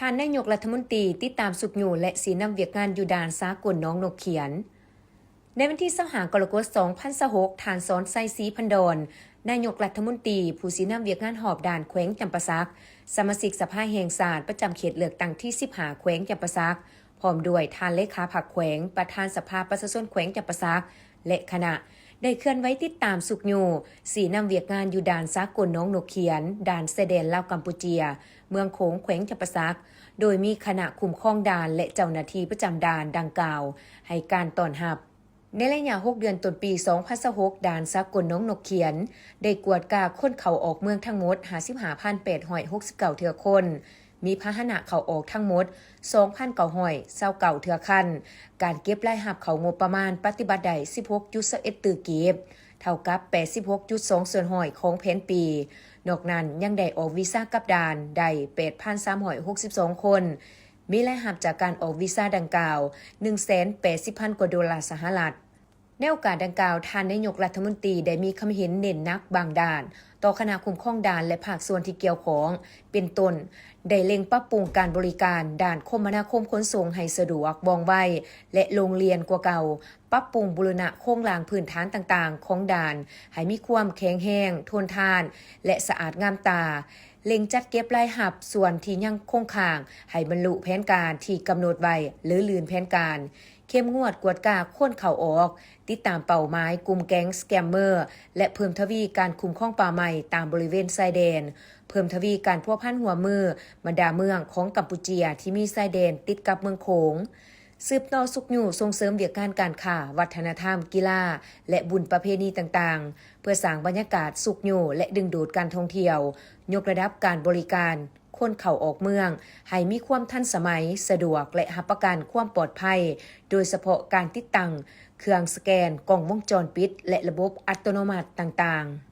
ທ່ານນາຍົກລັດຖະມົນຕີຕິດຕາມຊຸກຍູ້ ແລະ ຊີ້ນຳວຽກງານຢູ່ດ່ານສາກົນໜອງນົກຂຽນ. ໃນວັນທີຊາວຫ້າ ກໍລະກົດ ສອງພັນຊາວຫົກ, ທ່ານ ສອນໄຊ ສີພັນດອນ ນາຍົກລັດຖະມົນຕີ ຜູ້ຊີ້ນຳວຽກງານຮອບດ່ານແຂວງຈຳປາສັກ, ສະມາຊິກສະພາແຫ່ງຊາດປະຈຳເຂດເລືອກຕັ້ງທີສິບຫ້າ ແຂວງຈຳປາສັກ, ພ້ອມດ້ວຍທ່ານເລຂາພັກແຂວງ, ປະທານສະພາປະຊາຊົນແຂວງຈຳປາສັກ ແລະ ຄະນະ ໄດ້ເຄື່ອນໄຫວຕິດຕາມຊຸກຍູ້, ຊີ້ນຳວຽກງານຢູ່ດ່ານສາກົນໜອງນົກຂຽນ, ດ່ານຊາຍແດນລາວ-ກຳປູເຈຍ, ເມືອງໂຂງ, ແຂວງຈຳປາສັກ, ໂດຍມີຄະນະຄຸ້ມຄອງດ່ານ ແລະ ເຈົ້າໜ້າທີ່ປະຈຳດ່ານດັ່ງກ່າວໃຫ້ການຕ້ອນຮັບ. ໃນໄລຍະຫົກເດືອນຕົ້ນປີສອງພັນຊາວຫົກ, ດ່ານສາກົນໜອງນົກຂຽນ ໄດ້ກວດກາຄົນເຂົ້າອອກເມືອງທັງໝົດ ຫ້າສິບຫ້າພັນແປດຮ້ອຍຫົກສິບເກົ້າເທື່ອຄົນ, ມີພາຫະນະເຂົ້າອອກທັງໝົດ ສອງພັນເກົ້າຮ້ອຍຊາວເກົ້າເທື່ອຄັນ, ການເກັບລາຍຮັບເຂົ້າງົບປະມານປະຕິບັດໄດ້ ສິບຫົກຈຸດຊາວເອັດຕື້ກີບ, ເທົ່າກັບ ແປດສິບຫົກຈຸດສອງສ່ວນຮ້ອຍຂອງແຜນປີ. ນອກນັ້ນຍັງໄດ້ອອກວີຊາກັບດ່ານໄດ້ ແປດພັນສາມຮ້ອຍຫົກສິບສອງຄົນ, ມີລາຍຮັບຈາກການອອກວີຊາດັ່ງກ່າວ ໜຶ່ງແສນແປດສິບພັນກວ່າໂດລາສະຫະລັດ. ໃນໂອກາດດັ່ງກ່າວ, ທ່ານນາຍົກລັດຖະມົນຕີໄດ້ມີຄຳເຫັນເນັ້ນໜັກບາງດ້ານຕໍ່ຄະນະຄຸ້ມຄອງດ່ານ ແລະ ພາກສ່ວນທີ່ກ່ຽວຂ້ອງ, ເປັນຕົ້ນ ໄດ້ເລັ່ງປັບປຸງການບໍລິການດ້ານຄົມມະນາຄົມຂົນສົ່ງໃຫ້ສະດວກ, ວ່ອງໄວ ແລະ ໂລ່ງລ່ຽນກວ່າເກົ່າ, ປັບປຸງບູລະນະໂຄງລ່າງພື້ນຖານຕ່າງໆຂອງດ່ານໃຫ້ມີຄວາມແຂງແຮງ, ທົນທານ ແລະ ສະອາດງາມຕາ, ເລັ່ງຈັດເກັບລາຍຮັບສ່ວນທີ່ຍັງຄົງຄ້າງໃຫ້ບັນລຸແຜນການທີ່ກຳນົດໄວ້ ຫຼື ລື່ນແຜນການ, ເຂັ້ມງວດກວດກາຄົນເຂົ້າອອກ, ຕິດຕາມເປົ້າໝາຍກຸ່ມແກັງສະແກມເມີ ແລະ ເພີ່ມທະວີການຄຸ້ມຄອງປ່າໄມ້ຕາມບໍລິເວນຊາຍແດນ, ເພີ່ມທະວີການພົວພັນຮ່ວມມືບັນດາເມືອງຂອງກຳປູເຈຍທີ່ມີຊາຍແດນຕິດກັບເມືອງໂຂງ, ສືບຕໍ່ຊຸກຍູ້ສົ່ງເສີມວຽກງານການຄ້າ, ວັດທະນະທຳ, ກິລາ ແລະ ບຸນປະເພນີຕ່າງໆ ເພື່ອສ້າງບັນຍາກາດຊຸກຍູ້ ແລະ ດຶງດູດການທ່ອງທ່ຽວ, ຍົກລະດັບການບໍລິການຄົນເຂົ້າອອກເມືອງໃຫ້ມີຄວາມທັນສະໄໝ, ສະດວກ ແລະ ຮັບປະກັນຄວາມປອດໄພ, ໂດຍສະເພາະການຕິດຕັ້ງເຄື່ອງສະແກນ, ກ້ອງວົງຈອນປິດ ແລະ ລະບົບອັດຕະໂນມັດຕ່າງໆ.